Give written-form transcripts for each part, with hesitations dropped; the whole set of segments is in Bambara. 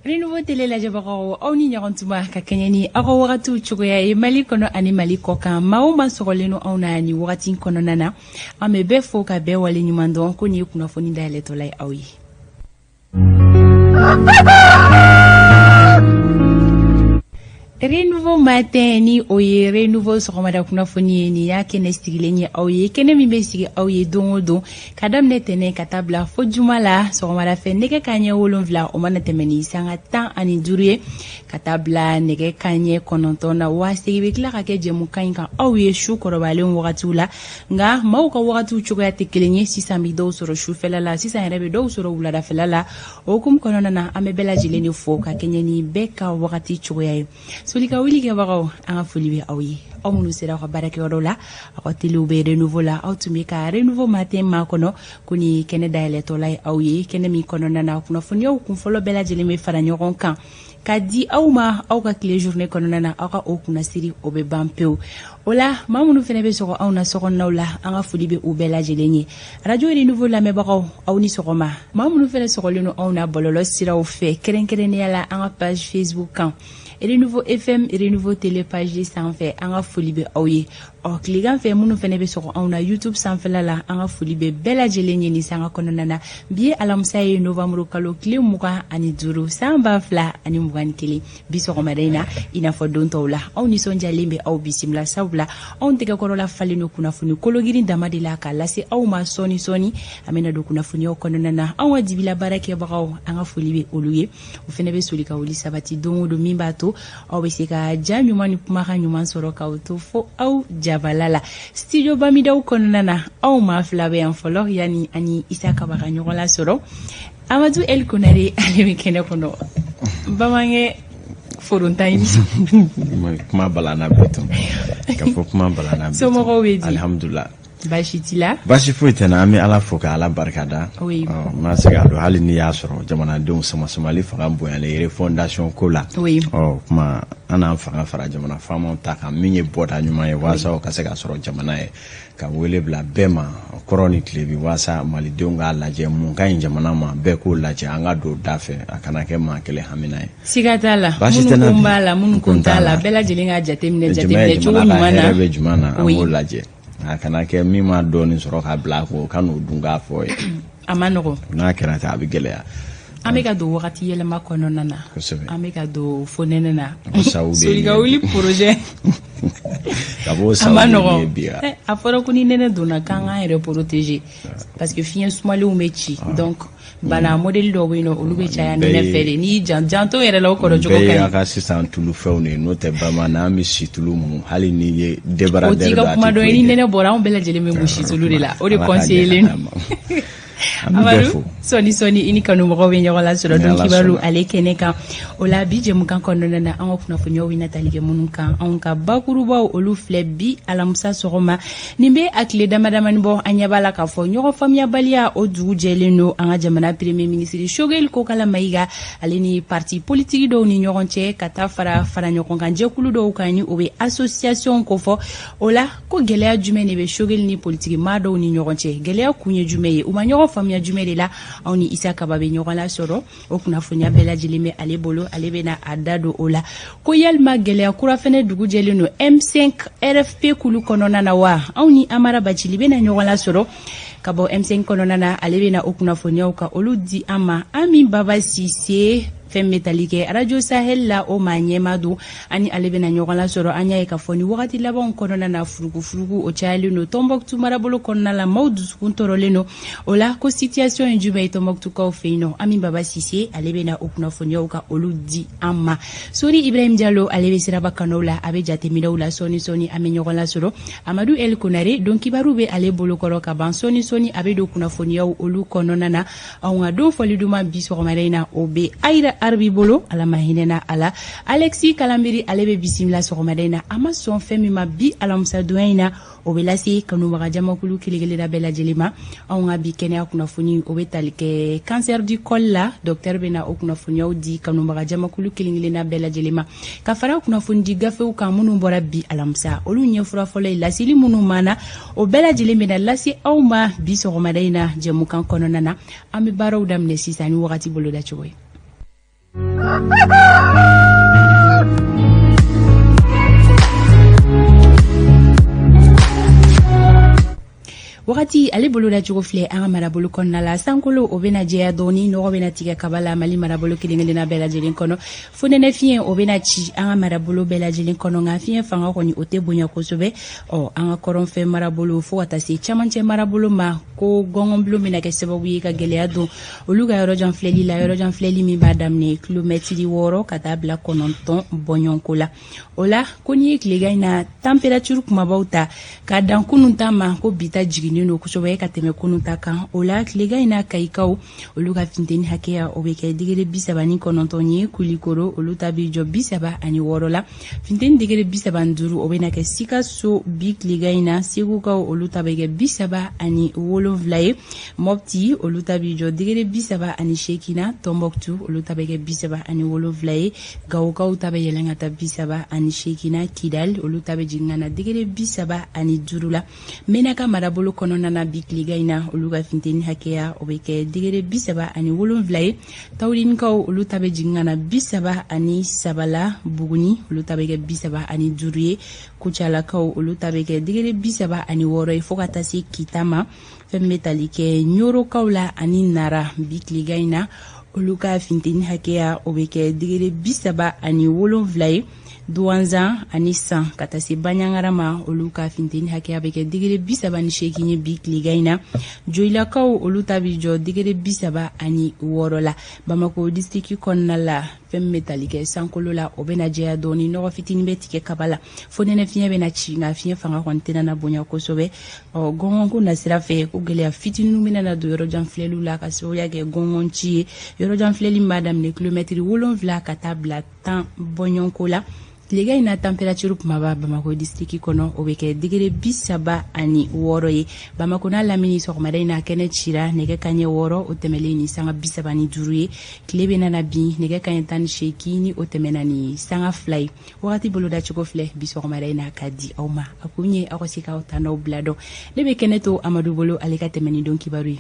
Renouveau télé lajɛbagaw, aw ni ɲɔgɔn tuma ka kɛɲɛ ni aw ka wagatiw cogoya ye Mali kɔnɔ ani Mali kɔ kan. Maa o maa sɔgɔlen don anw na nin wagati kɔnɔna na, an bɛ bɛɛ fo ka bɛɛ wale ɲuman dɔn ko nin ye kunnafoni dayɛlɛtɔla ye aw ye. Renouveau matin, ni o ye Renouveau sɔgɔmada kunnafoni ye, nin y'a kɛnɛ sigilen ye aw ye, kɛnɛ min bɛ sigi aw ye don o don ka daminɛ tɛnɛn ka taa bila fo juma la sɔgɔmada fɛ, nɛgɛ kanɲɛ 7 o mana tɛmɛ ni sanga 15 ye ka taa bila nɛgɛ kanɲɛ 9 na. Wa segin bɛ tila ka kɛ jɛmukan in kan aw ye su kɔrɔbalen wagatiw la, nka maaw ka wagatiw cogoya tɛ kelen ye. Sisan bɛ dɔw sɔrɔ sufɛla la, sisan yɛrɛ bɛ dɔw sɔrɔ wuladafɛla la. O hukumu kɔnɔna na, an bɛ bɛɛ lajɛlen de fo ka kɛɲɛ ni bɛɛ ka wagati cogoya ye. Soli ka wuli kɛbagaw, an ka foli bɛ aw ye, aw minnu sera aw ka baarakɛyɔrɔ la, aw ka telew bɛ Renouveau la, aw tun bɛ ka Renouveau matin makɔnɔ ko nin kɛnɛ dayɛlɛtɔla ye aw ye, kɛnɛ min kɔnɔna na kunnafoniyaw kunfɔlɔ bɛɛ lajɛlen bɛ fara ɲɔgɔn kan ka di aw ma aw ka tile journée kɔnɔna na, aw ka o kunnasiri o bɛ ban pewu. O la, maa minnu fana bɛ sɔgɔ anw na sokɔnɔnaw la, an ka foli bɛ u bɛɛ lajɛlen ye. Radio Renouveau lamɛnbagaw, aw ni sɔgɔma. Maa minnu fana sɔgɔlen don anw na bɔlɔlɔ siraw fɛ, kɛrɛnkɛrɛnnenya la an ka page Facebook kan, Renouveau FM, Renouveau télé page sanfɛ, an ka foli bɛ aw ye. Ɔ tilegan fɛ, minnu fana bɛ sɔgɔ anw na YouTube sanfɛla la, an ka foli bɛ bɛɛ lajɛlen ye nin sanga kɔnɔna na. Bi ye alamisa ye, novembre kalo tile 25, san 2021. Bi sɔgɔmada in na, i n'a fɔ don tɔw la, anw nisɔndiyalen bɛ aw bisimila, sabula anw tɛgɛkɔrɔla falen don kunnafoni kologirin dama de la k'a lase aw ma. Sɔɔni sɔɔni an bɛna don kunnafoniyaw kɔnɔna na. Anw ka dibila baarakɛbagaw, an ka foli bɛ olu ye. O fana bɛ soli ka wuli sabati don o don, min b'a to aw bɛ se ka ja ɲuman ni kumakan ɲuman sɔrɔ k'aw to fo aw jabala la. Studio Bamidaw kɔnɔna na, aw maa fila bɛ yan fɔlɔ yanni ani Isa Kaba ka ɲɔgɔn lasɔrɔ. Amadu El Konare, ale bɛ kɛnɛ kɔnɔ. Bamankɛ forontan ye. Kuma balana bi tun ka fɔ, kuma balana bi. Somɔgɔw bɛ di? Alihamudulila. Baasi t'i la? Baasi foyi tɛ n na. An bɛ Ala fo ka Ala barika da. Oui. N ma se k'a dɔn, hali n'i y'a sɔrɔ jamanadenw sama-samali fanga bonyalen refondation ko la. Oui. Ɔ kuma, an n'an fanga fara jamana faamaw ta kan, min ye bɔda ɲuman ye walasa o ka se ka sɔrɔ jamana ye, ka wele bila bɛɛ ma kɔrɔn ni tilebi, walasa malidenw k'a lajɛ mun ka ɲi jamana ma, bɛɛ k'o lajɛ, an ka don da fɛ, a kana kɛ maa kelen hamina ye. Siga t'a la. Baasi tɛ n na. Minnu ko b'a la, minnu ko t'a la, bɛɛ lajɛlen ka jateminɛ jateminɛ cogo jamana ka ɲuman na. Hɛrɛ bɛ jumɛn na, an Oui. b'o lajɛ, a kana kɛ min ma dɔɔnin sɔrɔ ka bila a kun, o ka n'o dun k'a fɔ ye. A ma nɔgɔn. N'a kɛra ten, a bɛ gɛlɛya. An bɛ ka don wagati yɛlɛma kɔnɔna na. Kosɛbɛ. An bɛ ka don fonɛnɛ na. O sawu de ye Soli ka wuli projet. Ka b'o A sawu ma de ye nɔgɔn. bi wa. A fɔra ko ni nɛnɛ donna, k'an k'an yɛrɛ protéger parce que fiɲɛ sumalenw bɛ ci, donc bana modèle dɔw bɛ yen nɔ, olu bɛ caya Bɛɛ nɛnɛ ye- fɛ de. N'i y'i janto yɛrɛ la, o kɔrɔ cogo bɛɛ ye ka a ɲi. ka sisan tulufɛnw de ye, n'o tɛ bamanan, an bɛ situlu mun, hali n'i ye O t'i débardeur ka don, a kuma tɛ dɔn ye. foyi Ni kɛ. nɛnɛ bɔra, anw bɛɛ lajɛlen bɛ mun situlu de la, o de Ala k'a ɲɛ conseillelen ka don. d'an ma. An bɛ bɛɛ Amadu, fo. sɔni sɔni i ni kanumɔgɔw bɛ ɲɔgɔn lasɔrɔ Ni don Ala kibaru sɔnna. ale kɛnɛ kan. O la, bi jɛmukan kɔnɔna na, an ka kunnafoniyaw bɛna tali kɛ minnu kan, anw ka bakurubaw olu filɛ. Bi alamisa sɔgɔma, nin bɛ a tile dama damani bɔ, an ɲɛ b'a la k'a fɔ ɲɔgɔn faamuyabaliya o dugu jɛlen don an ka jamana premier ministre Choguel Kokala Mayiga, ale ni parti politique dɔw ni ɲɔgɔn cɛ, ka taa fara fara ɲɔgɔn kan jɛkulu dɔw kan, ni o bɛ association kofɔ. O la, ko gɛlɛya jumɛn de bɛ Choguel ni politiki maa dɔw ni ɲɔgɔn cɛ? Gɛlɛya kun ye jumɛn ye? U ma ɲɔgɔn faamuya jumɛn de la? Anw ni Isa Kaba bɛ ɲɔgɔn lasɔrɔ, o kunnafoniya bɛɛ lajɛlen bɛ ale bolo, ale bɛna a da don o la. Ko yalima gɛlɛya kura fɛnɛ dugu jɛlen don M5 RFP kulu kɔnɔna na wa? Anw ni Amara Bacili bɛna ɲɔgɔn lasɔrɔ ka bɔ M5 kɔnɔna na, ale bɛna o kunnafoniyaw ka olu di an ma. Ami Baba Sise, fɛn bɛ tali kɛ Radio Sahel la, o maa ɲɛma don, ani ale bɛna ɲɔgɔn lasɔrɔ. An y'a ye k'a fɔ ni wagati labanw kɔnɔna na, furugufurugu o cayalen don Tɔnbɔkutu marabolo kɔnɔna la, maaw dusukun tɔɔrɔlen don. O la, ko situation ye jumɛn ye Tɔnbɔkutukaw fɛ yen nɔ? Ami Baba Sise, ale bɛna o kunnafoniyaw ka olu di an ma. Sori Ibrahim Jalo, ale bɛ siraba kanaw la, a bɛ jateminɛw la. Sɔɔni sɔɔni an bɛ ɲɔgɔn lasɔrɔ. Amadu El Konare, don kibaru bɛ ale bolokɔrɔ ka ban. Sɔɔni sɔɔni a bɛ don kunnafoniyaw olu kɔnɔna na. Anw ka don fɔli duman bi sɔgɔmada in na, o bɛ Ayira Arabi bolo, Ala ma hinɛna a la. Alexis Kalambiri, ale bɛ bisimila sɔgɔmada in na. A ma sɔn fɛn min ma bi alamisadonya in na, o bɛ lase kanubaga jamakulu kelen-kelenna bɛɛ lajɛlen ma. Anw ka bi kɛnɛya kunnafoni, o bɛ tali kɛ cancer du col la. Docteur bɛ na o kunnafoniyaw di kanubaga jamakulu kelen-kelenna bɛɛ lajɛlen ma, ka fara kunnafoni di gafew kan minnu bɔra bi alamisa, olu ɲɛfura fɔlɔ ye laseli minnu mana, o bɛɛ lajɛlen bɛna lase aw ma bi sɔgɔmada in na jɛmukan kɔnɔna na. An bɛ baaraw daminɛ sisan ni wagati boloda cogo ye. Wagati ale bolodacogo filɛ an ka marabolo kɔnɔna la. Sankolo o bɛna jɛya dɔɔni, nɔgɔ bɛna tigɛ kaba la Mali marabolo kelen kelenna bɛɛ lajɛlen kɔnɔ. Fonɛnɛ fiɲɛ o bɛna ci an ka marabolo bɛɛ lajɛlen kɔnɔ, nka fiɲɛ fanga kɔni o tɛ bonya kosɛbɛ. Ɔ an ka kɔrɔnfɛ marabolo fo ka taa se camancɛ marabolo ma, ko gɔngɔnbulon bɛna kɛ sababu ye ka gɛlɛya don olu ka yɔrɔjan filɛli la, yɔrɔjan filɛli min b'a daminɛ kilomɛtiri 6 ka taa bila 9 bɔɲɔgɔnko la. O la ko n'i ye tilegan in na tanperaturu kumabaw ta ka dan kunun ta ma, ko bi ta jiginnen don kosɛbɛ ka tɛmɛ kunun ta kan. O la tilegan in na, Kayikaw olu ka funteni hakɛya o bɛ kɛ degere 39 ye. Kulikoro olu ta bɛ jɔ 36 la. Funteni degere 35 o bɛna kɛ Sikaso bi tilegan in na. Segukaw olu ta bɛ kɛ 37 ye. Mɔpti olu ta bɛ jɔ degere 38 na. Tɔnbɔkutu olu ta bɛ kɛ 37 ye. Gawokaw ta bɛ yɛlɛn ka taa 38 na. Kidali olu ta bɛ jigin ka na degere 35 la. Menaka marabolo kɔnɔna na bi tilegan in na, olu ka funteni hakɛya o bɛ kɛ degere 37 ye. Tawudinikaw olu ta bɛ jigin ka na 33 la. Buguni olu ta bɛ kɛ 35 ye. Kucalakaw olu ta bɛ kɛ degere 36 ye, fo ka taa se Kita ma. Fɛn min bɛ tali kɛ Ɲorokaw la ani Nara bi tilegan in na, olu ka funteni hakɛya o bɛ kɛ degere 37 ye. Duwanzan ani San ka taa se Baɲangara ma, olu ka funteni hakɛya bɛ kɛ degere 38 ye bi tilegan in na. Joyilakaw olu ta bɛ jɔ degere 36 la. Bamako disiriki kɔnɔna la, fɛn min bɛ tali kɛ sankolo la o bɛna jɛya dɔɔni, nɔgɔ fitinin bɛ tigɛ kaba la. Fonɛnɛ fiɲɛ bɛna ci, nka fiɲɛ fanga kɔni tɛna na bonya kosɛbɛ. Ɔ gɔngɔnko nasira fɛ, ko gɛlɛya fitininw bɛna na don yɔrɔjan filɛliw la ka sababuya kɛ gɔngɔn ci ye. Yɔrɔjan filɛli min b'a daminɛ kilomɛtiri 7 ka taa bila 10 bɔɲɔgɔnko la. Tilegan in na tanperaturu kumaba Bamakɔ disiriki kɔnɔ o bɛ kɛ degere 36 ye. Bamakɔ n'a lamini, sɔgɔmada in na kɛnɛ cira nɛgɛ kaɲɛ 6 o tɛmɛlen ni sanga 35 ye. Tile bɛ nana bin nɛgɛ kaɲɛ 18 ni o tɛmɛna ni sanga 2 ye. Wagati bolodacogo filɛ bi sɔgɔmada in na ka di aw ma. A kun ye aw ka se k'aw ta n'aw bila dɔn. Ne bɛ kɛnɛ to Amadu bolo, ale ka tɛmɛ ni don kibaru ye.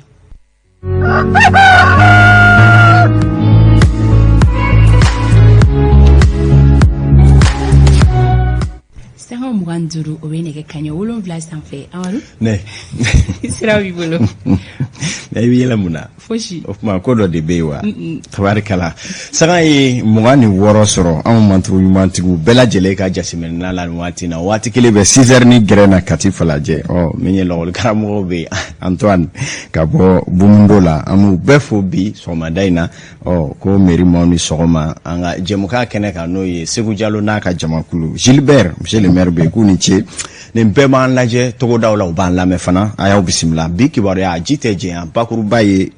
Sanga 25 o bɛ nɛgɛ kaɲɛ 7 sanfɛ. Amadu, ne sira b'i bolo. I bɛ yɛlɛ mun na? Fosi. O tuma ko dɔ de bɛ yen wa? Tabarikala, sanga ye 26 sɔrɔ. Anw manturu ɲumantigiw bɛɛ lajɛlen ka jateminɛ la nin waati na, waati kelen bɛ 6 heures ni gɛrɛ na Kati Falajɛ. Ɔ min ye lakɔli karamɔgɔw bɛ yen, Antoine ka bɔ Bumundo la, an b'u bɛɛ fo bi sɔgɔmada in na. Ɔ ko mairie maaw ni sɔgɔma. An ka jɛmukan kɛnɛ kan, n'o ye Segu Jalo n'a ka jamakulu, Gilbert, monsieur le maire bɛ yen, k'u ni ce. Nin bɛɛ b'an lajɛ togodaw la, u b'an lamɛn fana. A y'aw bisimila. Bi kibaruya ji tɛ jɛnya, bakuruba ye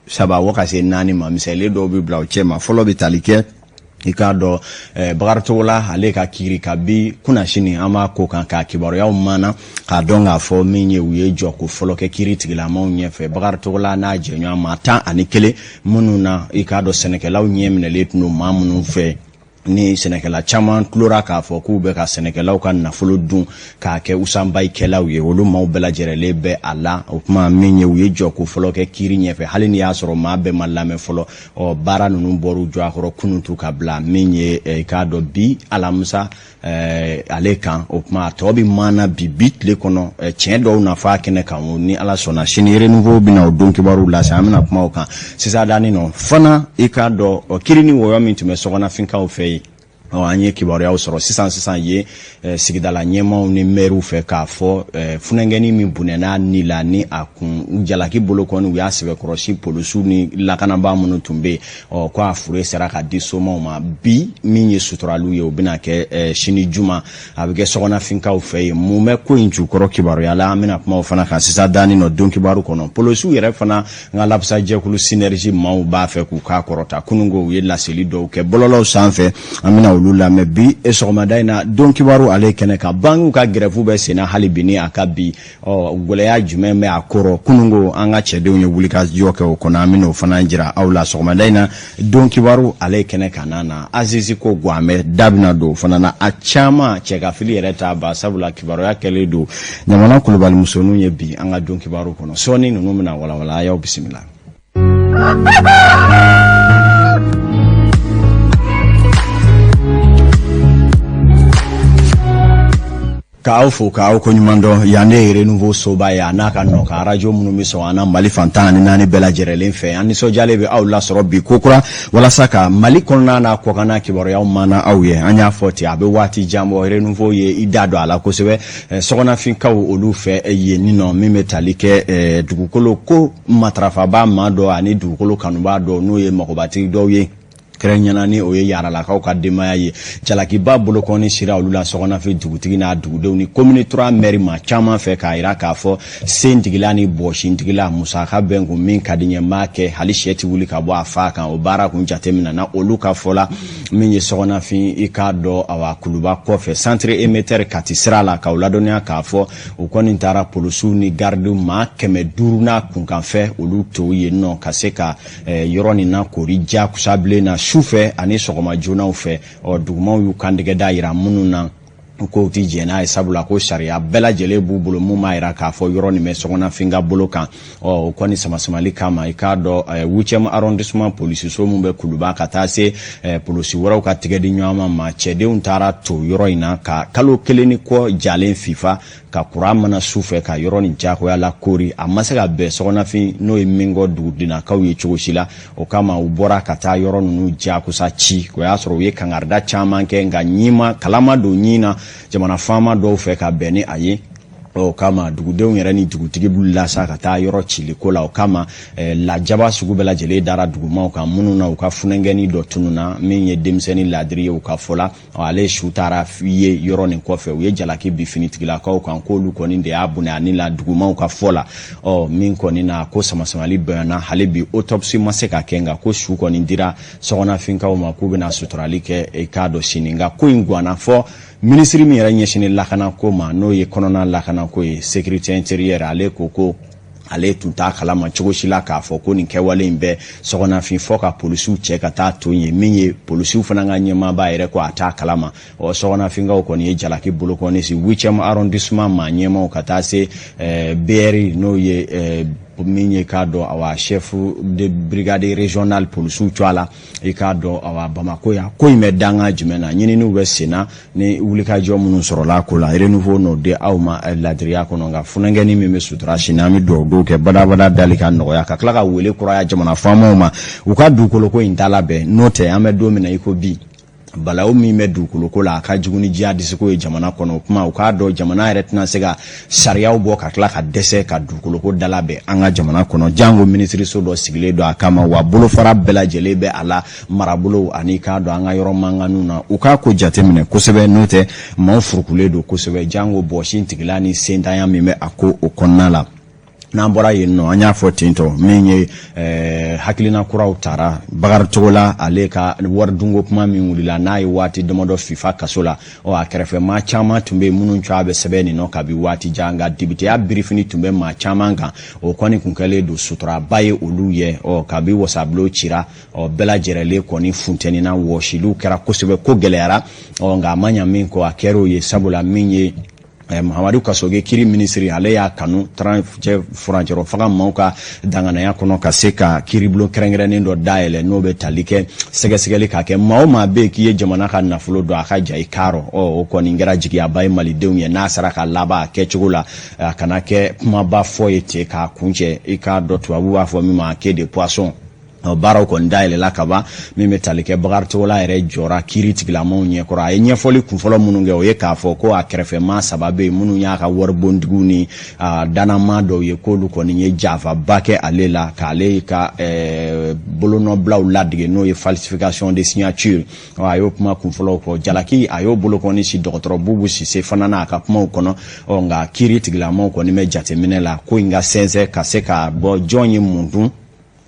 3 wa ka se 4 ma. Misali dɔw bɛ bila o cɛ ma. Fɔlɔ bɛ tali kɛ, i k'a dɔn, Bakari Togola ale ka kiiri ka bi kunnasini, an b'a ko kan k'a kibaruyaw mana k'a dɔn k'a fɔ min ye u ye jɔko fɔlɔ kɛ kiiri tigilamaw ɲɛfɛ. Bakari Togola n'a jɛɲɔgɔn maa 11 minnu na, i k'a dɔn, sɛnɛkɛlaw ɲɛ minɛlen tun don maa minnu fɛ, ni sɛnɛkɛla caman tulora k'a fɔ k'u bɛ ka sɛnɛkɛlaw ka nafolo dun k'a kɛ usanbayikɛlaw ye, olu maaw bɛɛ lajɛrɛlen bɛ a la. O tuma min ye u ye jɔko fɔlɔ kɛ kiiri ɲɛfɛ, hali n'i y'a sɔrɔ maa bɛɛ ma lamɛn fɔlɔ. Ɔ baara ninnu bɔr'u jɔ a kɔrɔ kununtu ka bila min ye, i k'a dɔn, bi alamisa ale kan. O tuma a tɔ bɛ maana bi tile kɔnɔ, tiɲɛ dɔw na fɔ a kɛnɛ kan. O ni Ala sɔnna, sini Renouveau bɛna o don kibaru lase, an bɛna kuma o kan sisan. Danni nɔ fana, i k'a dɔn, kiiri ni wɔyɔ min tun bɛ sɔgɔnafinkaw fɛ yen, ɔ an ye kibaruyaw sɔrɔ sisan sisan ye sigidala ɲɛmaaw ni mɛriw fɛ k'a fɔ funankɛnin min bɔnɛna ni la ni a kun jalaki bolo kɔni, u y'a sɛbɛkɔrɔsi polisiw ni lakanabaa minnu tun bɛ yen, ɔ ko a fure sera ka di somaw ma bi. Min ye suturaliw ye, o bɛna kɛ sini juma, a bɛ kɛ sɔgɔnafinkaw fɛ yen. Mun bɛ ko in jukɔrɔ kibaruya la, an bɛna kuma o fana kan sisan danni nɔ don kibaru kɔnɔ. Polisiw yɛrɛ fana n ka labisa jɛkulu synergie maaw b'a fɛ k'u k'a kɔrɔta. Kununko u ye laseli dɔw kɛ bɔlɔlɔw sanfɛ, an bɛna olu lamɛn bi sɔgɔmada in na don kibaru ale kɛnɛ kan. Bankiw ka grève bɛ senna hali bi ni a ka bi. Ɔ gɛlɛya jumɛn bɛ a kɔrɔ? Kununko an ka cɛdenw ye wulikajɔ kɛ o kɔnɔ, an bɛna o fana jira aw la sɔgɔmada in na don kibaru ale kɛnɛ kan. Na Azizi ko Guamɛ da bɛna don o fana na. A caman cɛ ka fili yɛrɛ t'a ba, sabula kibaruya kɛlen don ɲamana kulubali musoninw ye bi an ka don kibaru kɔnɔ. Sɔɔni ninnu bɛna walawala. A y'aw bisimila. K'aw fo k'aw koɲuman dɔn. Yan de ye Renouveau soba ye, a n'a ka nɔ ka arajo minnu bɛ sɔrɔ an na Mali fan 14 bɛɛ lajɛlen fɛ. An nisɔndiyalen bɛ aw lasɔrɔ bi kokura walasa ka Mali kɔnɔna n'a kɔkanna kibaruyaw mana aw ye. An y'a fɔ ten, a bɛ waati jan bɔ, Renouveau ye i da don a la kosɛbɛ. Sɔgɔnafinkaw olu fɛ yen nɔ, min bɛ tali kɛ dugukolo ko matarafabaa maa dɔ ani dugukolo kanubaa dɔ, n'o ye magobatigi dɔw ye, kɛrɛnkɛrɛnnenya ni o ye Yaralakaw ka denbaya ye. Jalakiba bolokɔni sira olu la Sɔgɔnafin dugutigi n'a dugudenw ni commune 3 maire maa caman fɛ, k'a jira k'a fɔ sentigila ni bɔsintigila musaka bɛ n kun, min ka di n ye n b'a kɛ, hali sɛ tɛ wuli ka bɔ a fa kan. O baara kun jateminɛ na olu ka fɔ la, min ye Sɔgɔnafin, i k'a dɔn, awa, Kuluba kɔfɛ, centre émetteur Kati sira la, k'aw ladɔnniya k'a fɔ u kɔni taara polisiw ni garidiw maa 500 n'a kunkanfɛ olu to yen nɔ ka se ka yɔrɔ nin na koori jakusa bilen na su fɛ ani sɔgɔma joonaw fɛ. Ɔ, dugumaw y'u kantigɛ da yira minnu na k'o tɛ jɛn n'a ye, sabula ko sariya bɛɛ lajɛlen b'u bolo mun b'a yira k'a fɔ yɔrɔ nin bɛ Sɔgɔnafin ka bolo kan. Ɔ, o kɔni samasamali kama, i k'a dɔn, huitième arrondissement polisiso mun bɛ Kuluba ka taa se polisi wɛrɛw ka tigɛ di ɲɔgɔn ma, cɛdenw taara to yɔrɔ in na ka kalo kelen ni kɔ jalen fifa ka kuran mana su fɛ ka yɔrɔ nin jagoya la koori. A ma se ka bɛn Sɔgɔnafin, n'o ye Minkɔ dugudenakaw ye, cogo si la. O kama u bɔra ka taa yɔrɔ ninnu jakusa ci. O y'a sɔrɔ u ye kangarida caman kɛ, nka ɲima kalama don ɲin na jamana faama dɔw fɛ ka bɛn ni a ye. O kama dugudenw yɛrɛ ni dugutigi wulila sa ka taa yɔrɔ ciliko la. O kama lajaba sugu bɛɛ lajɛlen dara dugumaw kan, minnu na u ka funankɛnin dɔ tununna, min ye denmisɛnnin ladiri ye u ka fɔ la, ale su taara ye yɔrɔ nin kɔfɛ. U ye jalaki bi finitigilakaw kan k'olu kɔni de y'a bonya ani la dugumaw ka fɔ la. Ɔ, min kɔni na ko samasamali bɛnna, hali bi autopsie ma se ka kɛ, nka ko su kɔni dira Sɔgɔnafinkaw ma k'u bɛna suturali kɛ, i k'a dɔn, sini. Nka ko in ganna fɔ minisiri min yɛrɛ ɲɛsinnen lakanako ma, n'o ye kɔnɔna lakanako ye, sécurité intérieure, ale ko ko ale tun t'a kalama cogo si la k'a fɔ ko nin kɛwale in bɛ Sɔgɔnafin fɔ ka polisiw cɛ ka taa to yen. Min ye polisiw fana ka ɲɛmaaba yɛrɛ ko a t'a kalama. Ɔ, Sɔgɔnafinkaw kɔni ye jalaki bolokɔni si huitième arrondissement maa ɲɛmaw ka taa se BR, n'o ye min ye k'a dɔn, awa, chef de brigade régionale polisiw cogoya la, i k'a dɔn, awa, Bamako yan. Ko in bɛ danga jumɛn na? Ɲininiw bɛ sen na ni wulikajɔ minnu sɔrɔla ko la, Renouveau n'o di aw ma ladiriya kɔnɔ. Nka funankɛnin min bɛ sutura sini, an bɛ dugawu dɔw kɛ badabada dali ka nɔgɔya, ka tila ka wele kuraya jamana faamaw ma u ka dugukoloko in da labɛn. N'o tɛ, an bɛ don min na i ko bi, balawu min bɛ dugukoloko la, a ka jugu ni jihadisiko ye jamana kɔnɔ. O kuma, u k'a dɔn, jamana yɛrɛ tɛna se ka sariyaw bɔ ka tila ka dɛsɛ ka dugukoloko dalabɛn an ka jamana kɔnɔ, jango minisiriso dɔ sigilen don a kama, wa bolofara bɛɛ lajɛlen bɛ a la, marabolo ani k'a dɔn an ka yɔrɔ mankanninw na. U k'a ko jateminɛ kosɛbɛ, n'o tɛ maaw furukulen don kosɛbɛ, jango bɔsi tigila ni sentanya min bɛ a ko o kɔnɔna la. N'an bɔra yen nɔ, an y'a fɔ ten tɔ, min ye hakilina kuraw tara Bakari Togola, ale ka wari dunko kuma min wulila n'a ye waati damadɔ fifa kaso la. Ɔ, a kɛrɛfɛ maa caman tun bɛ yen minnu cogoya bɛ sɛbɛn nin nɔ kabi waati jan, nka depiteya birifini tun bɛ maa caman kan, o kɔni kun kɛlen don suturaba ye olu ye. Ɔ, kabi wasabulon cira, ɔ, bɛɛ lajɛrɛlen kɔni funtɛnina, wɔsiliw kɛra kosɛbɛ, ko gɛlɛyara. Ɔ, nka a ma ɲa min kɔ, a kɛra o ye, sabula min ye Mahamadu Kasoge, kiri minisiri, ale y'a kanu cɛ furancɛrɔ fanga maaw ka danganaya kɔnɔ ka se ka kiiribulon kɛrɛnkɛrɛnnen dɔ dayɛlɛ, n'o bɛ tali kɛ sɛgɛsɛgɛli ka kɛ maa o maa bɛ yen k'i ye jamana ka nafolo don a ka ja i karɔ. Ɔ, o kɔni kɛra jigiyaba ye malidenw ye, n'a sera ka laban a kɛcogo la, a kana kɛ kumaba fɔ ye ten k'a kuncɛ, i k'a dɔn, tubabu b'a fɔ min ma queue de poisson. Baaraw kɔni dayɛlɛla kaban. Min bɛ tali kɛ Bakari Togola yɛrɛ jɔra kiiri tigilamaw ɲɛkɔrɔ, a ye ɲɛfɔli kunfɔlɔ minnu kɛ, o ye k'a fɔ ko a kɛrɛfɛmaa saba bɛ yen minnu y'a ka waribontigiw ni danama dɔw ye, k'olu kɔni ye janfaba kɛ ale la k'ale ka bolonɔbilaw ladege, n'o ye falsification de signature. A y'o kuma kunfɔlɔw fɔ. Jalaki, a y'o bolokɔni si dɔgɔtɔrɔ Bubu Sise fana n'a ka kumaw kɔnɔ. Ɔ, nka kiiri tigilamaw kɔni bɛ jateminɛ la ko in ka sɛnsɛn ka se ka bɔ jɔn ye mun dun,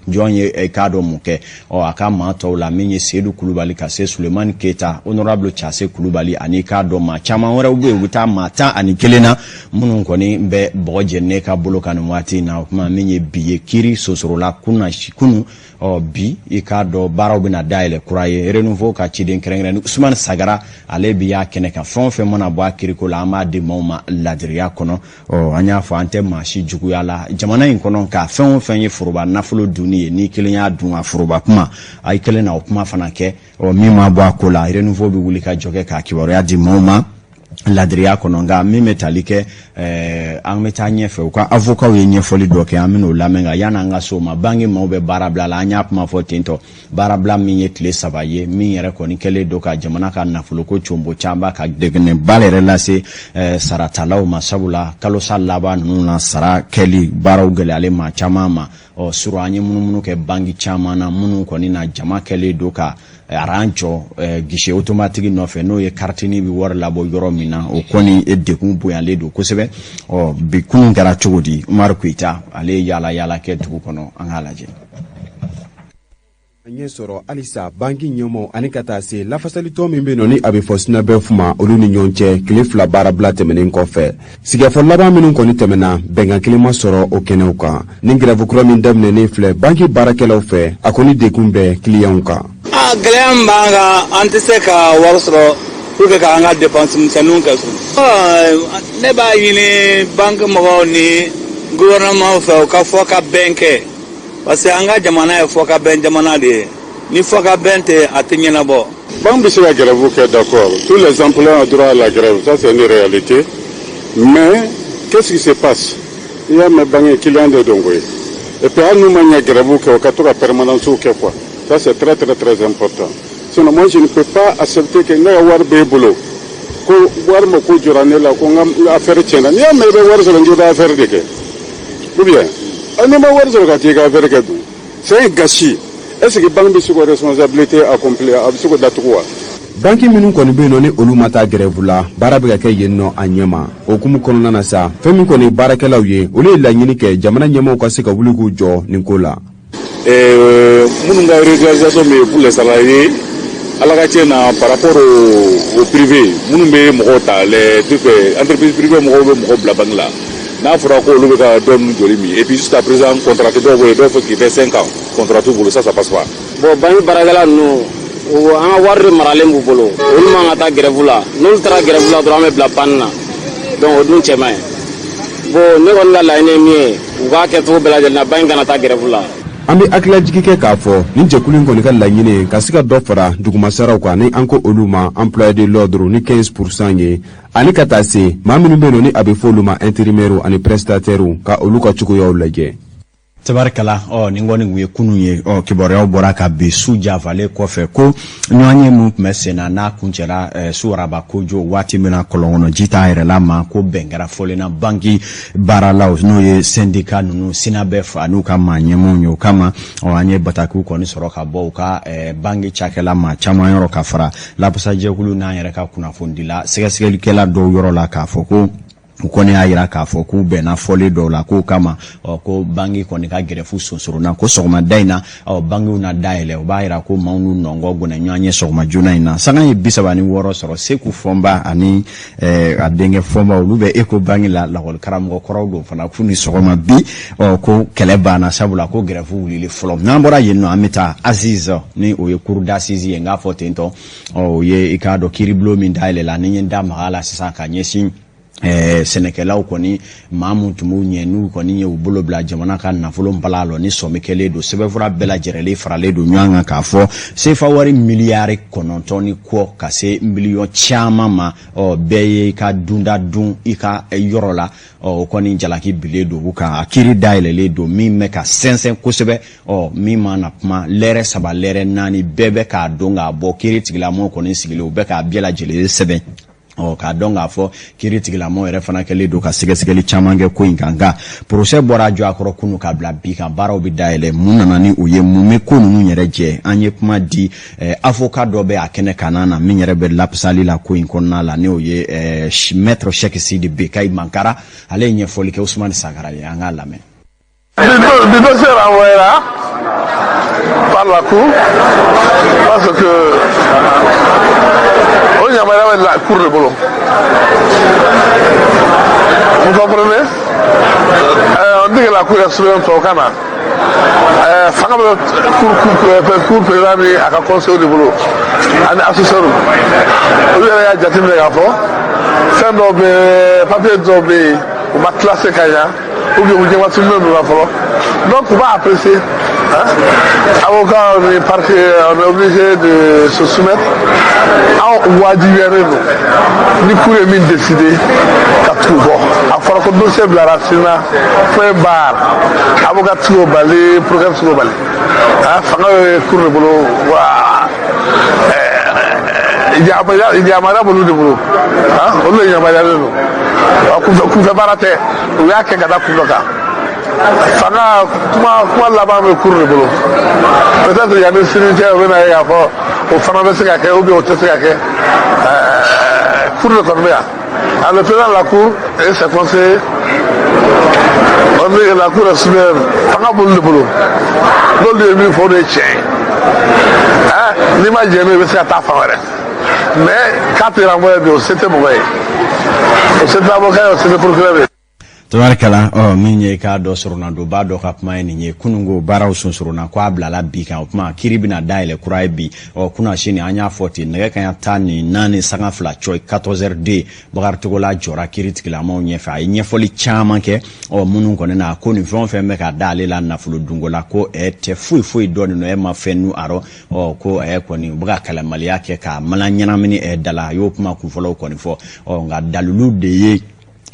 jɔn ye k'a dɔn mun kɛ. Ɔ, a ka maa tɔw la, min ye Seyidu Kulubali ka se Sulemani Keyita, honorable Case Kulubali, ani k'a dɔn maa caman wɛrɛw bɛ yen, u bɛ taa maa 11 na minnu kɔni bɛ bɔgɔ jeninen ka bolo kan nin waati in na. O kuma, min ye bi ye, kiiri sosorola kunun. Ɔ, bi, i k'a dɔn, baaraw bɛna dayɛlɛ kura ye. Renouveau ka ciden kɛrɛnkɛrɛn Usumani Sagara, ale bi y'a kɛnɛ kan. Fɛn o fɛn mana bɔ a kiriko la, an b'a di maaw ma ladiriya kɔnɔ. Ɔ, an y'a fɔ, an tɛ maa si juguya la jamana in kɔnɔ, ka fɛn o fɛn ye foroba nafolo dunni ye, n'i kelen y'a dun a foroba kuma, a i kelen na o kuma fana kɛ. Ɔ, min ma bɔ a ko la, Renouveau bɛ wuli ka jɔ kɛ k'a kibaruya di maaw ma. ladiriya kɔnɔ. Nka min bɛ tali kɛ an bɛ taa ɲɛfɛ, u ka avocats ye ɲɛfɔli dɔ kɛ, an bɛn'o lamɛn. Nka yan'an ka s'o ma, banki maaw bɛ baara bila la. An y'a kuma fɔ ten tɔ, baarabila min ye tile 3 ye, min yɛrɛ kɔni kɛlen don ka jamana ka nafoloko conbo caman, ka degunba yɛrɛ lase saratalaw ma, sabula kalosa laban ninnu na, sara kɛli baaraw gɛlɛyalen maa caman ma. Ɔ suru, an ye munumunu kɛ banki caman na, minnu kɔni na jama kɛlen don ka aran jɔ guichet automatique nɔfɛ, n'o ye karitini bɛ wari labɔ yɔrɔ min na. O kɔni degun bonyalen don kosɛbɛ. Ɔ bi kunun kɛra cogo di? Umaru Keyita, ale ye yaala yaala kɛ dugu kɔnɔ, an k'a lajɛ. Ɲɛ sɔrɔ halisa banki ɲɛmaaw ani ka taa se lafasalitɔn min bɛ nɔ ni a bɛ fɔ SYNABEF ma, olu ni ɲɔgɔn cɛ, tile 2 baarabila tɛmɛnen kɔfɛ, sigikafɔ laban minnu kɔni tɛmɛna, bɛnkan kelen ma sɔrɔ o kɛnɛw kan. Ni grève kura min daminɛnen filɛ banki baarakɛlaw fɛ, a kɔni degun bɛ kiliyanw kan. A gɛlɛya min b'an kan, an tɛ se ka wari sɔrɔ pour que k'an ka dépense misɛnninw kɛ so. Ne b'a ɲini banki mɔgɔw ni gouvernement fɛ, u ka fɔ ka bɛn kɛ, parce que an ka jamana ye fɔ ka bɛn jamana de ye. Ni fɔ ka bɛn tɛ, a tɛ ɲɛnabɔ. Banque bɛ se ka grève kɛ, d'accord. Tous les employés ont droit à la grève, ça c'est une réalité. Mais qu'est-ce qui se passe? I y'a mɛn, banque client de don koyi. Et puis hali n'u ma ɲɛ grève kɛ, u ka to ka permanence kɛ quoi. Ça c'est très très très important. Sinon moi je ne peux pas accepter que ne ka wari b'e bolo, ko wari ma ko jɔra ne la, ko n ka affaire tiɲɛna. N'i y'a mɛn i bɛ wari sɔrɔ, n k'i bɛ affaire de kɛ. Ou bien n'i ma wari sɔrɔ ka t'i ka affaire kɛ dun, c'est un gâchis. Est-ce que banque bɛ se k'o responsabilité accomplir? A bɛ se k'o datugu wa? Banki minnu kɔni bɛ yen nɔ, ni olu ma taa grève la, baara bɛ ka kɛ yen nɔ a ɲɛma. O hukumu kɔnɔna na sa, fɛn min kɔni ye baarakɛlaw ye, olu ye laɲini kɛ jamana ɲɛmaaw ka se ka wuli k'u jɔ nin ko la. Minnu ka régularisation bɛ yen pour les salariés, ala ka tiɲɛ na, par rapport au privé minnu bɛ mɔgɔw ta, les trucs, entreprise privée mɔgɔw bɛ mɔgɔw bila banque la, n'a fɔra ko olu bɛ ka dɔ ninnu joli min, et puis jusqu'à présent contrat tɛ dɔw bolo, dɔw fɛ qui fait 5 ans contrat t'u bolo, ça ça passe pas. Bon, banque baarakɛla ninnu, o an ka wari de maralen b'u bolo, olu man ka taa grève la. N'olu taara grève la dɔrɔn, an bɛ bila panne na. Donc o dun cɛ man ɲi. Bon, ne kɔni ka laɲini ye min ye, u k'a kɛ cogo bɛɛ lajɛlen na, banque kana taa grève la. An bɛ hakililajigi kɛ k'a fɔ nin jɛkulu in kɔni ka laɲini ka se ka dɔ fara dugumasaraw kan, ni an ko olu ma employé de l'ordre, ni 15 % ye, ani ka taa se maa minnu bɛ yen nɔ, ni a bɛ fɔ olu ma intérimaire ani prestataire, ka olu ka cogoyaw lajɛ. Tabarikala. Ɔ nin kɔni tun ye kunun ye. Ɔ kibaruyaw bɔra ka bi su jafalen kɔfɛ ko ɲɔgɔn ye mun tun bɛ sen na, n'a kuncɛra su araba kojo waati min na, kɔlɔn kɔnɔ ji t'a yɛrɛ la ma, ko bɛn kɛra fɔlen na banki baaralaw, n'o ye syndicat ninnu SYNABEF n'u ka maa ɲɛmaaw ye. O kama, ɔ an ye batakiw kɔni sɔrɔ ka bɔ u ka banki cakɛla maa caman yɔrɔ, ka fara lapasajɛkulu n'an yɛrɛ ka kunnafonidila sɛgɛsɛgɛlikɛla dɔw yɔrɔ la, k'a fɔ ko u kɔni y'a jira k'a fɔ k'u bɛnna fɔlen dɔw la, k'o kama, ɔ ko banki kɔni ka grève sonsoronna, ko sɔgɔmada in na, ɔ bankiw na dayɛlɛ. O b'a jira ko maaw n'u nɔngɔ gɔnɛ ɲɔgɔn ye sɔgɔma joona in na. Sanga ye 36 sɔrɔ. Seku Fɔnba ani a denkɛ Fɔnba, olu bɛ Ecobank la, lakɔli karamɔgɔ kɔrɔw don fana. K'u ni sɔgɔma bi. Ɔ ko kɛlɛ banna, sabula ko grève wulili fɔlɔ. N'an bɔra yen nɔ, an bɛ taa assises, ni o ye cour d'assises ye. N k'a fɔ ten tɔ, ɔ o ye i k'a dɔn kiiribulon min dayɛlɛla, ni n ye n da maga a la sisan ka ɲɛsin sɛnɛkɛlaw kɔni, maa mun tun b'u ɲɛ, n'u kɔni ye u bolo bila jamana ka nafolo bala lɔ, ni sɔmi kɛlen don, sɛbɛnfura bɛɛ lajɛrɛlen faralen don ɲɔgɔn kan k'a fɔ sefa wari miliyari 9 ni kɔ ka se miliyɔn caman ma. Ɔ bɛɛ ye i ka dunda dun i ka yɔrɔ la. Ɔ o kɔni jalaki bilen don u kan, a kiiri dayɛlɛlen don min bɛ ka sɛnsɛn kosɛbɛ. Ɔ min mana kuma lɛrɛ 3, lɛrɛ 4, bɛɛ bɛ k'a dɔn k'a bɔ kiiri tigilamɔgɔw kɔni sigilen, u bɛ k'a bɛɛ lajɛlen sɛbɛn. Ɔ k'a dɔn k'a fɔ kiiri tigilamɔgɔ yɛrɛ fana kɛlen don ka sɛgɛsɛgɛli caman kɛ ko in kan, nka procès bɔra jɔ a kɔrɔ kunu k'a bila bi kan, baaraw bɛ dayɛlɛ. Mun nana ni o ye? Mun bɛ ko ninnu yɛrɛ jɛ? An ye kuma di avocat dɔ bɛ a kɛnɛ kanna na, min yɛrɛ bɛ lapasali la ko in kɔnɔna la, n'o ye maître Cheick Sidi Bekayi Mankara. Ale ye ɲɛfɔli kɛ Usumani Sankara ye, an k'a lamɛn. Le dossier renvoyé là par la Cour parce que o yamaruya bɛ la Cour de bolo. Vous comprenez? On dit que la Cour est souveraine tubabukan na. Fanga bɛ cour président ni a ka conseil de bolo ani assesseur. Olu yɛrɛ y'a jateminɛ k'a fɔ fɛn dɔw bɛ, papier dɔw bɛ yen, u ma classé ka ɲa. Ou bien u ɲɛmasulilen don la fɔlɔ. Donc u b'a apprécier. Hein? Avocat ni parquet, on est obligé de se soumettre. Anw wajibiyalen don ni cour ye min décidé ka tugu kɔ. A fɔra ko dossier bilara Sénat, point barre. Avocat tɛ se k'o bali, procureur tɛ se k'o bali. Ah, fanga bɛ cour de bolo wa yamaruya b'olu de bolo. Ah, olu de yamaruyalen don. Kunfɛ baara tɛ, u y'a kɛ ka da kun dɔ kan. Fanga kuma kuma laban bɛ cour de bolo. Peut-être yanni sini cɛ, u bɛna ye k'a fɔ o fana bɛ se ka kɛ ou bien o tɛ se ka kɛ. Cour de kɔni bɛ yan. Ah, le président de la cour et ses conseillers, on dit que la cour est souveraine. Fanga b'olu de bolo. N'olu ye min fɔ, o de ye tiɲɛ ye. N'i ma jɛn n'o ye, i bɛ se ka taa fan wɛrɛ. Mais k'a tɛ renvoyer bi, o se tɛ mɔgɔ ye, o se tɛ avocat ye, o se tɛ procureur ye. Tabarikala. Ɔ, min ye k'a dɔ sɔrɔnadonba dɔ ka kuma ye nin ye. Kununko baaraw sonsoronna ko a bilala bi kan. O kuma kiiri bɛna dayɛlɛ kura ye bi. Ɔ, kunna sini an y'a fɔ ten, nɛgɛ kaɲa 14:02 cɔyi, 14h02, Bakari Togola jɔra kiiri tigilamaw ɲɛfɛ. A ye ɲɛfɔli caman kɛ. Ɔ, minnu kɔni na ko nin fɛn o fɛn bɛ ka da ale la nafolo dunko la, ko ɛ tɛ foyi foyi dɔn nin nɔ, ɛ ma fɛn nu a rɔ. Ɔ, ko ɛ kɔni u bɛ ka kɛlɛmaliya kɛ k'a mana ɲɛnamini ɛ da la. A y'o kuma kunfɔlɔw kɔni fɔ. Ɔ, nka dalilu de ye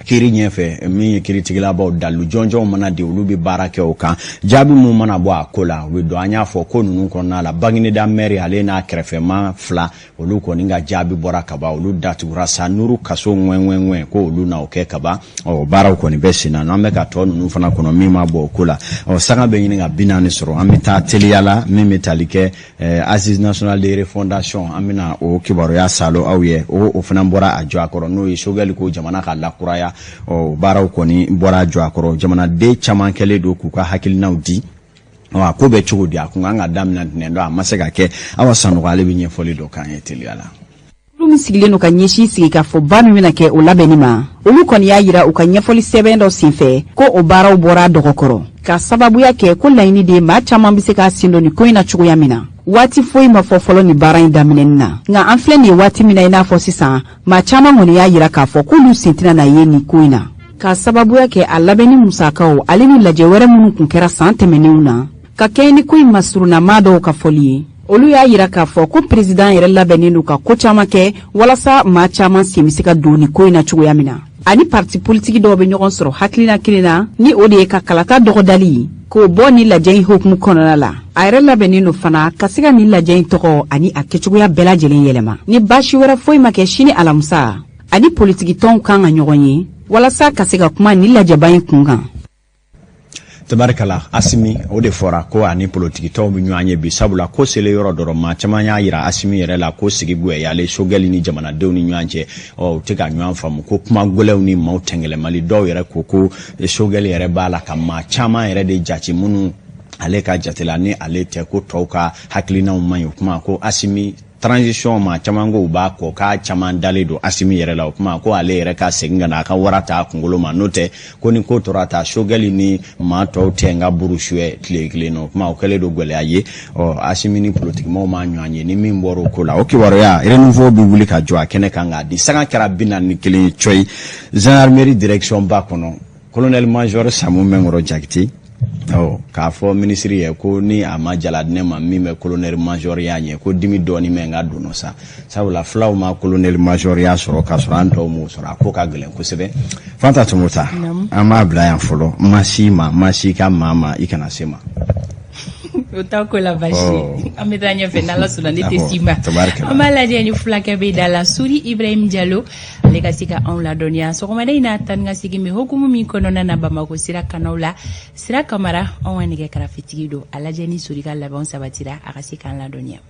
kiiri ɲɛfɛ, min ye kiiritigɛlabaw dalilu jɔnjɔnw mana di, olu bɛ baara kɛ o kan. Jaabi mun mana bɔ a ko la, u bɛ dɔn. An y'a fɔ ko ninnu kɔnɔna la, Bagineda mɛri ale n'a kɛrɛfɛma fila, olu kɔni ka jaabi bɔra kaban, olu datugura sa nuru kaso ŋwɛŋwɛŋwɛ, ko olu na o kɛ kaban. Ɔ, baaraw kɔni bɛ sen na, n'an bɛ ka tɔ ninnu fana kɔnɔ, min ma bɔ o ko la. Ɔ, sanga bɛ ɲini ka 40 sɔrɔ, an bɛ taa teliya la. Min bɛ tali kɛ Assise nationale de refondation, an bɛna o kibaruya salo aw ye. O fana bɔra a jɔ a kɔrɔ, n'o ye Choguel ko jamana ka lakuraya. Ɔ, baaraw kɔni bɔra a jɔ a kɔrɔ, jamanaden caman kɛlen don k'u ka hakilinaw di. A ko bɛ cogo di? A kun kan ka daminɛ ntɛnɛn don, a ma se ka kɛ. Awa Sanogo, ale bɛ ɲɛfɔli dɔ k'an ye teliya la. Kulu min sigilen don ka ɲɛsin sigikafɔba min bɛna kɛ o labɛnni ma, olu kɔni y'a yira u ka ɲɛfɔli sɛbɛn dɔ senfɛ ko o baaraw bɔra dɔgɔkɔrɔ ka sababuya kɛ ko laɲini de maa caman bɛ se k'a sen don nin ko in na cogoya min na. Waati foyi ma fɔ fɔlɔ nin baara in daminɛni na, nka an filɛ nin ye waati min na, i n'a fɔ sisan, maa caman kɔni y'a yira k'a fɔ k'olu sen tɛna na ye nin ko in na ka sababuya kɛ a labɛnni musakaw ale ni lajɛ wɛrɛ minnu kun kɛra san tɛmɛnenw na. Ka kɛɲɛ ni ko in masurunnamaa dɔw ka fɔli ye, olu y'a yira k'a fɔ ko perezidan yɛrɛ labɛnnen don ka ko caman kɛ walasa maa caman sen bɛ se ka don nin ko in na cogoya min na. Ani parti politiki dɔw bɛ ɲɔgɔn sɔrɔ hakilina kelen na, ni o de ye ka kalata dɔgɔdali k'o bɔ ni lajɛ in hukumu kɔnɔna la. A yɛrɛ labɛnnen don fana ka se ka nin lajɛ in tɔgɔ ani a kɛcogoya bɛɛ lajɛlen yɛlɛma. Ni baasi wɛrɛ foyi ma kɛ, sini alamisa ani politikitɔnw kan ka ɲɔgɔn ye walasa ka se ka kuma nin lajɛba in kun kan. Tabarikala. Asimi, o de fɔra ko ani politikitɔnw bɛ ɲɔgɔn ye bi, sabula ko selen yɔrɔ dɔrɔn, maa caman y'a yira Asimi yɛrɛ la ko sigi gwɛyalen Choguel ni jamanadenw ni ɲɔgɔn cɛ. Ɔ, u tɛ ka ɲɔgɔn faamu, ko kuma gwɛlɛnw ni maaw tɛngɛlɛmali. Dɔw yɛrɛ ko ko Choguel yɛrɛ b'a la ka maa caman yɛrɛ de jate minnu ale ka jate la, ni ale tɛ, ko tɔw ka hakilinaw man ɲi. O kuma ko Asimi transition, maa caman ko u b'a kɔ, k'a caman dalen don Asimi yɛrɛ la. O kuma ko ale yɛrɛ ka segin ka na a ka wara ta a kunkolo ma, n'o tɛ ko ni ko tora ta, Choguel ni maa tɔw tɛ n ka buru suɲɛ tile kelen nɔ. O kuma o kɛlen don gɛlɛya ye. Ɔ, Asimi ni politikimɔgɔw ma ɲɔgɔn ye. Ni min bɔra o ko la, o kibaruya, Renouveau bɛ wuli ka jɔ a kɛnɛ kan k'a di. Sanga kɛra 41 cɔyi, gendarmerie direction ba kɔnɔ, colonel major Samu Mɛnkɔrɔ Jakite, ɔ, k'a fɔ minisiri ye ko ni a ma jala di ne ma, min bɛ colonel major ya ɲɛ, ko dimi dɔɔni bɛ n ka don sa, sabula fulaw ma colonel major ya sɔrɔ k'a sɔrɔ an tɔw m'o sɔrɔ, a ko ka gɛlɛn kosɛbɛ. Fanta Tɔmɔta, an b'a bila yan fɔlɔ. Ma si ma, ma si ka maa ma, i kana se ma. O t'a ko la baasi ye. An bɛ taa ɲɛfɛ n'Ala sɔnna, ne tɛ s'i ma. An b'a lajɛ ni fulakɛ bɛ da la, Sori Ibrahim Jalo, ale ka se ka anw ladɔnniya sɔgɔmada in na taa ni ka segin bɛ hukumu min kɔnɔna na Bamakɔ sira kanaw la. Sira Kamara, anw ka nɛgɛ karafetigi don. A lajɛ ni Sori ka labɛnw sabatira, a ka se k'an ladɔnniya.